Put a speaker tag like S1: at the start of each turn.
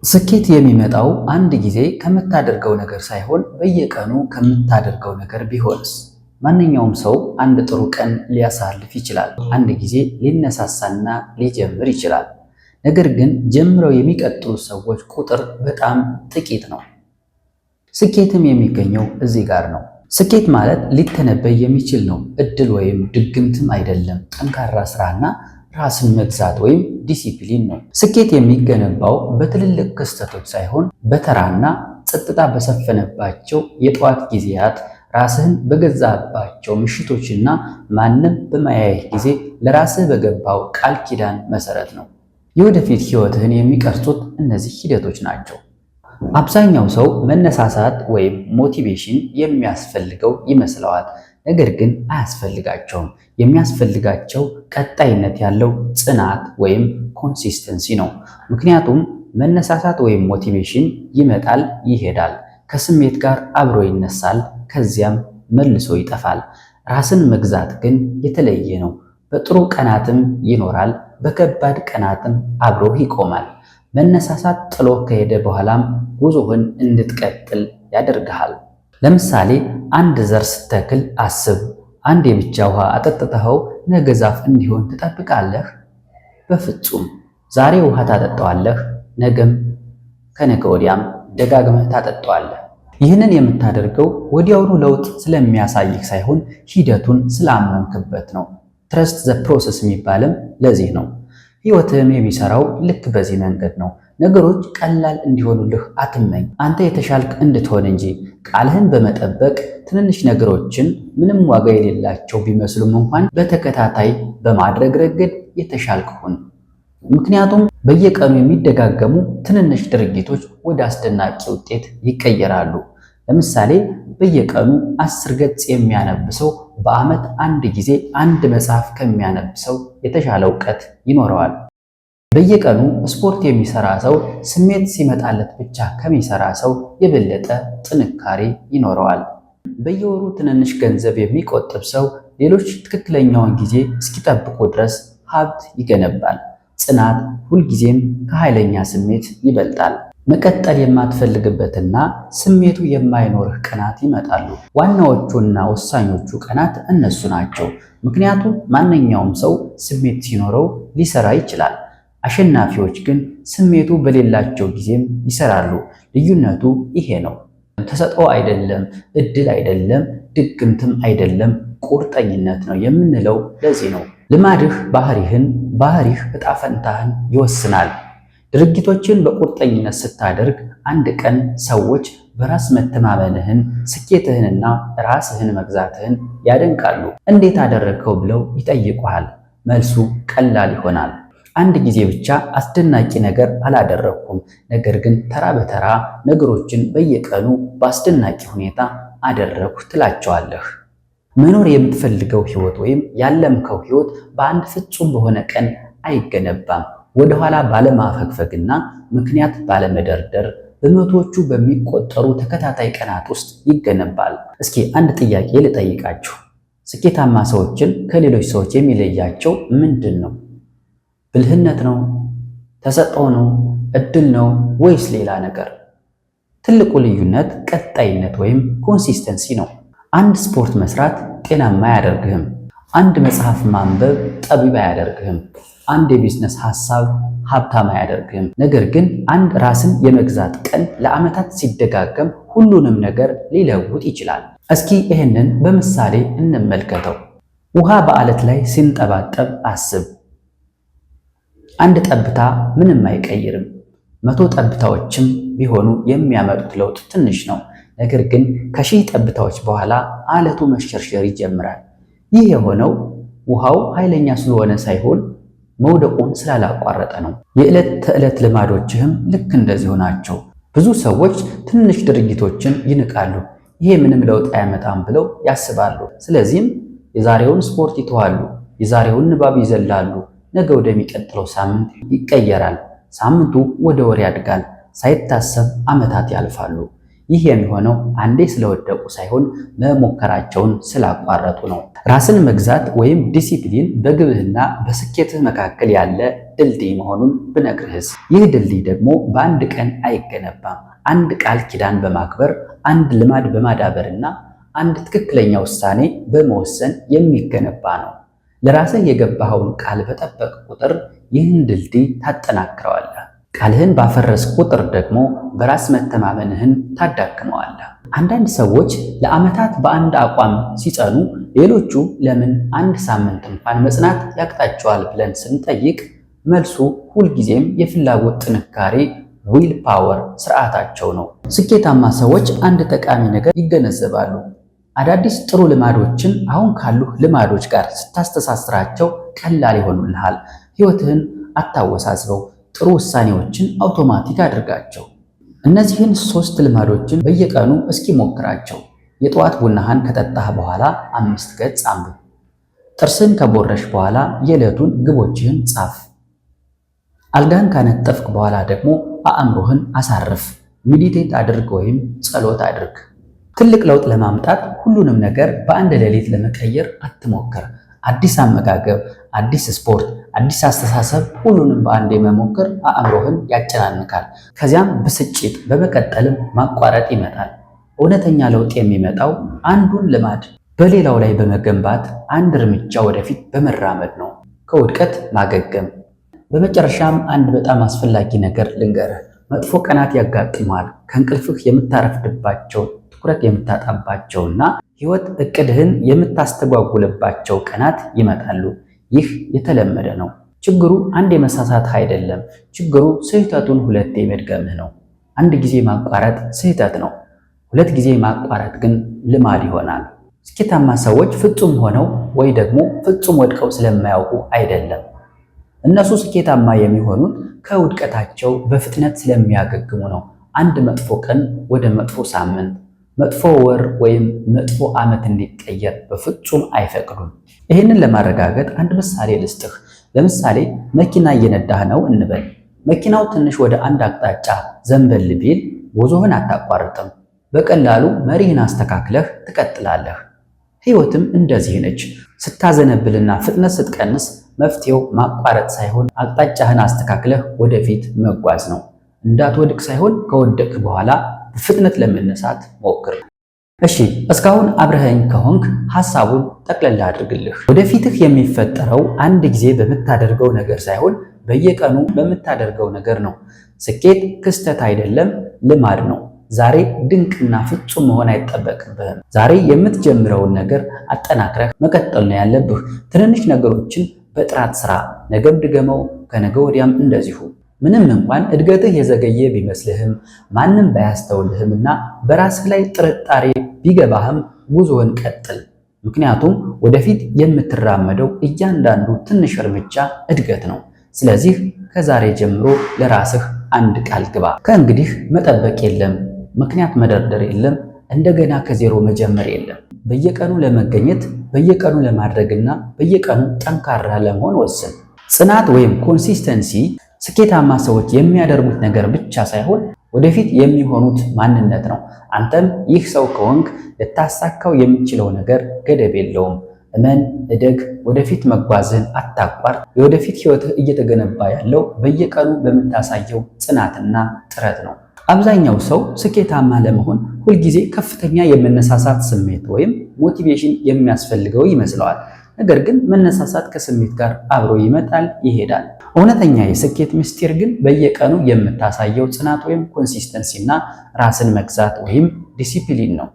S1: ስኬት የሚመጣው አንድ ጊዜ ከምታደርገው ነገር ሳይሆን በየቀኑ ከምታደርገው ነገር ቢሆንስ? ማንኛውም ሰው አንድ ጥሩ ቀን ሊያሳልፍ ይችላል። አንድ ጊዜ ሊነሳሳና ሊጀምር ይችላል። ነገር ግን ጀምረው የሚቀጥሉ ሰዎች ቁጥር በጣም ጥቂት ነው። ስኬትም የሚገኘው እዚህ ጋር ነው። ስኬት ማለት ሊተነበይ የሚችል ነው። እድል ወይም ድግምትም አይደለም። ጠንካራ ስራና ራስን መግዛት ወይም ዲሲፕሊን ነው። ስኬት የሚገነባው በትልልቅ ክስተቶች ሳይሆን በተራና ጸጥታ በሰፈነባቸው የጠዋት ጊዜያት፣ ራስህን በገዛባቸው ምሽቶችና ማንም በማያይህ ጊዜ ለራስህ በገባው ቃል ኪዳን መሰረት ነው። የወደፊት ህይወትህን የሚቀርጹት እነዚህ ሂደቶች ናቸው። አብዛኛው ሰው መነሳሳት ወይም motivation የሚያስፈልገው ይመስለዋል። ነገር ግን አያስፈልጋቸውም። የሚያስፈልጋቸው ቀጣይነት ያለው ጽናት ወይም consistency ነው። ምክንያቱም መነሳሳት ወይም motivation ይመጣል፣ ይሄዳል፣ ከስሜት ጋር አብሮ ይነሳል፣ ከዚያም መልሶ ይጠፋል። ራስን መግዛት ግን የተለየ ነው። በጥሩ ቀናትም ይኖራል፣ በከባድ ቀናትም አብሮህ ይቆማል። መነሳሳት ጥሎ ከሄደ በኋላም ጉዞህን እንድትቀጥል ያደርግሃል። ለምሳሌ አንድ ዘር ስትተክል አስብ። አንዴ ብቻ ውሃ አጠጥተኸው ነገ ዛፍ እንዲሆን ትጠብቃለህ? በፍጹም። ዛሬ ውሃ ታጠጣዋለህ፣ ነገም ከነገ ወዲያም ደጋግመህ ታጠጣዋለህ። ይህንን የምታደርገው ወዲያውኑ ለውጥ ስለሚያሳይህ ሳይሆን ሂደቱን ስላመንክበት ነው። Trust the process የሚባልም ለዚህ ነው። ህይወትህም የሚሰራው ልክ በዚህ መንገድ ነው። ነገሮች ቀላል እንዲሆኑልህ አትመኝ፣ አንተ የተሻልክ እንድትሆን እንጂ። ቃልህን በመጠበቅ ትንንሽ ነገሮችን ምንም ዋጋ የሌላቸው ቢመስሉም እንኳን በተከታታይ በማድረግ ረገድ የተሻልክ ሁን። ምክንያቱም በየቀኑ የሚደጋገሙ ትንንሽ ድርጊቶች ወደ አስደናቂ ውጤት ይቀየራሉ። ለምሳሌ በየቀኑ 10 ገጽ የሚያነብ ሰው በዓመት አንድ ጊዜ አንድ መጽሐፍ ከሚያነብ ሰው የተሻለ እውቀት ይኖረዋል። በየቀኑ ስፖርት የሚሰራ ሰው ስሜት ሲመጣለት ብቻ ከሚሰራ ሰው የበለጠ ጥንካሬ ይኖረዋል። በየወሩ ትንንሽ ገንዘብ የሚቆጥብ ሰው ሌሎች ትክክለኛውን ጊዜ እስኪጠብቁ ድረስ ሀብት ይገነባል። ጽናት ሁልጊዜም ከኃይለኛ ስሜት ይበልጣል። መቀጠል የማትፈልግበትና ስሜቱ የማይኖርህ ቀናት ይመጣሉ። ዋናዎቹና ወሳኞቹ ቀናት እነሱ ናቸው። ምክንያቱም ማንኛውም ሰው ስሜት ሲኖረው ሊሰራ ይችላል። አሸናፊዎች ግን ስሜቱ በሌላቸው ጊዜም ይሰራሉ። ልዩነቱ ይሄ ነው። ተሰጥኦ አይደለም፣ እድል አይደለም፣ ድግምትም አይደለም፣ ቁርጠኝነት ነው የምንለው ለዚህ ነው። ልማድህ ባህሪህን፣ ባህሪህ ዕጣ ፈንታህን ይወስናል። ድርጊቶችን በቁርጠኝነት ስታደርግ አንድ ቀን ሰዎች በራስ መተማመንህን፣ ስኬትህንና ራስህን መግዛትህን ያደንቃሉ። እንዴት አደረግከው ብለው ይጠይቁሃል። መልሱ ቀላል ይሆናል። አንድ ጊዜ ብቻ አስደናቂ ነገር አላደረግኩም፣ ነገር ግን ተራ በተራ ነገሮችን በየቀኑ በአስደናቂ ሁኔታ አደረግኩ ትላቸዋለህ። መኖር የምትፈልገው ህይወት ወይም ያለምከው ህይወት በአንድ ፍጹም በሆነ ቀን አይገነባም። ወደኋላ ባለማፈግፈግና ምክንያት ባለመደርደር በመቶዎቹ በሚቆጠሩ ተከታታይ ቀናት ውስጥ ይገነባል። እስኪ አንድ ጥያቄ ልጠይቃችሁ። ስኬታማ ሰዎችን ከሌሎች ሰዎች የሚለያቸው ምንድን ነው? ብልህነት ነው? ተሰጥኦ ነው? እድል ነው? ወይስ ሌላ ነገር? ትልቁ ልዩነት ቀጣይነት ወይም consistency ነው። አንድ ስፖርት መስራት ጤናማ አያደርግህም። አንድ መጽሐፍ ማንበብ ጠቢብ አያደርግህም። አንድ የቢዝነስ ሐሳብ ሀብታም አያደርግህም። ነገር ግን አንድ ራስን የመግዛት ቀን ለዓመታት ሲደጋገም ሁሉንም ነገር ሊለውጥ ይችላል። እስኪ ይህንን በምሳሌ እንመልከተው። ውሃ በዓለት ላይ ሲንጠባጠብ አስብ። አንድ ጠብታ ምንም አይቀይርም። 100 ጠብታዎችም ቢሆኑ የሚያመጡት ለውጥ ትንሽ ነው። ነገር ግን ከ1000 ጠብታዎች በኋላ አለቱ መሸርሸር ይጀምራል። ይህ የሆነው ውሃው ኃይለኛ ስለሆነ ሳይሆን መውደቁን ስላላቋረጠ ነው። የዕለት ተዕለት ልማዶችህም ልክ እንደዚሁ ናቸው። ብዙ ሰዎች ትንሽ ድርጊቶችን ይንቃሉ። ይሄ ምንም ለውጥ አያመጣም ብለው ያስባሉ። ስለዚህም የዛሬውን ስፖርት ይተዋሉ፣ የዛሬውን ንባብ ይዘላሉ። ነገ ወደሚቀጥለው ሳምንት ይቀየራል። ሳምንቱ ወደ ወር ያድጋል። ሳይታሰብ ዓመታት ያልፋሉ። ይህ የሚሆነው አንዴ ስለወደቁ ሳይሆን መሞከራቸውን ስላቋረጡ ነው። ራስን መግዛት ወይም ዲሲፕሊን በግብህና በስኬትህ መካከል ያለ ድልድይ መሆኑን ብነግርህስ? ይህ ድልድይ ደግሞ በአንድ ቀን አይገነባም። አንድ ቃል ኪዳን በማክበር፣ አንድ ልማድ በማዳበርና አንድ ትክክለኛ ውሳኔ በመወሰን የሚገነባ ነው። ለራስህ የገባኸውን ቃል በጠበቅህ ቁጥር ይህን ድልድይ ታጠናክረዋለህ። ቃልህን ባፈረስክ ቁጥር ደግሞ በራስ መተማመንህን ታዳክመዋለህ። አንዳንድ ሰዎች ለዓመታት በአንድ አቋም ሲጸኑ፣ ሌሎቹ ለምን አንድ ሳምንት እንኳን መጽናት ያቅታቸዋል ብለን ስንጠይቅ መልሱ ሁልጊዜም የፍላጎት ጥንካሬ will power ስርዓታቸው ነው። ስኬታማ ሰዎች አንድ ጠቃሚ ነገር ይገነዘባሉ። አዳዲስ ጥሩ ልማዶችን አሁን ካሉ ልማዶች ጋር ስታስተሳስራቸው ቀላል ይሆኑልሃል። ህይወትህን አታወሳስበው። ጥሩ ውሳኔዎችን አውቶማቲክ አድርጋቸው። እነዚህን ሶስት ልማዶችን በየቀኑ እስኪ ሞክራቸው። የጠዋት ቡናህን ከጠጣህ በኋላ 5 ገጽ አንብብ። ጥርስህን ከቦረሽክ በኋላ የዕለቱን ግቦችህን ጻፍ። አልጋህን ካነጠፍክ በኋላ ደግሞ አእምሮህን አሳርፍ። Meditate አድርግ ወይም ጸሎት አድርግ። ትልቅ ለውጥ ለማምጣት ሁሉንም ነገር በአንድ ሌሊት ለመቀየር አትሞክር። አዲስ አመጋገብ፣ አዲስ ስፖርት፣ አዲስ አስተሳሰብ፣ ሁሉንም በአንዴ መሞከር አእምሮህን ያጨናንቃል። ከዚያም ብስጭት፣ በመቀጠልም ማቋረጥ ይመጣል። እውነተኛ ለውጥ የሚመጣው አንዱን ልማድ በሌላው ላይ በመገንባት አንድ እርምጃ ወደፊት በመራመድ ነው። ከውድቀት ማገገም። በመጨረሻም አንድ በጣም አስፈላጊ ነገር ልንገርህ። መጥፎ ቀናት ያጋጥሙሃል። ከእንቅልፍህ የምታረፍድባቸው፣ ትኩረት የምታጣባቸውና ህይወት እቅድህን የምታስተጓጉልባቸው ቀናት ይመጣሉ። ይህ የተለመደ ነው። ችግሩ አንዴ መሳሳትህ አይደለም። ችግሩ ስህተቱን ሁለቴ መድገምህ ነው። አንድ ጊዜ ማቋረጥ ስህተት ነው። ሁለት ጊዜ ማቋረጥ ግን ልማድ ይሆናል። ስኬታማ ሰዎች ፍጹም ሆነው ወይ ደግሞ ፍጹም ወድቀው ስለማያውቁ አይደለም። እነሱ ስኬታማ የሚሆኑት ከውድቀታቸው በፍጥነት ስለሚያገግሙ ነው። አንድ መጥፎ ቀን ወደ መጥፎ ሳምንት፣ መጥፎ ወር ወይም መጥፎ ዓመት እንዲቀየር በፍጹም አይፈቅዱም። ይህንን ለማረጋገጥ አንድ ምሳሌ ልስጥህ። ለምሳሌ መኪና እየነዳህ ነው እንበል። መኪናው ትንሽ ወደ አንድ አቅጣጫ ዘንበል ቢል ጉዞህን አታቋርጥም። በቀላሉ መሪህን አስተካክለህ ትቀጥላለህ። ህይወትም እንደዚህ ነች። ስታዘነብልና ፍጥነት ስትቀንስ መፍትሄው ማቋረጥ ሳይሆን አቅጣጫህን አስተካክለህ ወደፊት መጓዝ ነው። እንዳትወድቅ ሳይሆን ከወደቅህ በኋላ በፍጥነት ለመነሳት ሞክር። እሺ፣ እስካሁን አብረኸኝ ከሆንክ ሐሳቡን ጠቅለል አድርግልህ። ወደፊትህ የሚፈጠረው አንድ ጊዜ በምታደርገው ነገር ሳይሆን በየቀኑ በምታደርገው ነገር ነው። ስኬት ክስተት አይደለም፣ ልማድ ነው። ዛሬ ድንቅና ፍጹም መሆን አይጠበቅብህም። ዛሬ የምትጀምረውን ነገር አጠናክረህ መቀጠል ነው ያለብህ። ትንንሽ ነገሮችን በጥራት ስራ፣ ነገም ድገመው፣ ከነገ ወዲያም እንደዚሁ። ምንም እንኳን እድገትህ የዘገየ ቢመስልህም፣ ማንም ባያስተውልህም እና በራስህ ላይ ጥርጣሬ ቢገባህም ጉዞህን ቀጥል። ምክንያቱም ወደፊት የምትራመደው እያንዳንዱ ትንሽ እርምጃ እድገት ነው። ስለዚህ ከዛሬ ጀምሮ ለራስህ አንድ ቃል ግባ። ከእንግዲህ መጠበቅ የለም፣ ምክንያት መደርደር የለም፣ እንደገና ከዜሮ መጀመር የለም። በየቀኑ ለመገኘት፣ በየቀኑ ለማድረግና በየቀኑ ጠንካራ ለመሆን ወስን። ጽናት ወይም consistency ስኬታማ ሰዎች የሚያደርጉት ነገር ብቻ ሳይሆን ወደፊት የሚሆኑት ማንነት ነው። አንተም ይህ ሰው ከሆንክ ልታሳካው የምትችለው ነገር ገደብ የለውም። እመን፣ እደግ፣ ወደፊት መጓዝህን አታቋርጥ። የወደፊት ህይወትህ እየተገነባ ያለው በየቀኑ በምታሳየው ጽናትና ጥረት ነው። አብዛኛው ሰው ስኬታማ ለመሆን ሁልጊዜ ከፍተኛ የመነሳሳት ስሜት ወይም motivation የሚያስፈልገው ይመስለዋል። ነገር ግን መነሳሳት ከስሜት ጋር አብሮ ይመጣል፣ ይሄዳል። እውነተኛ የስኬት ምስጢር ግን በየቀኑ የምታሳየው ጽናት ወይም consistency እና ራስን መግዛት ወይም ዲሲፕሊን ነው።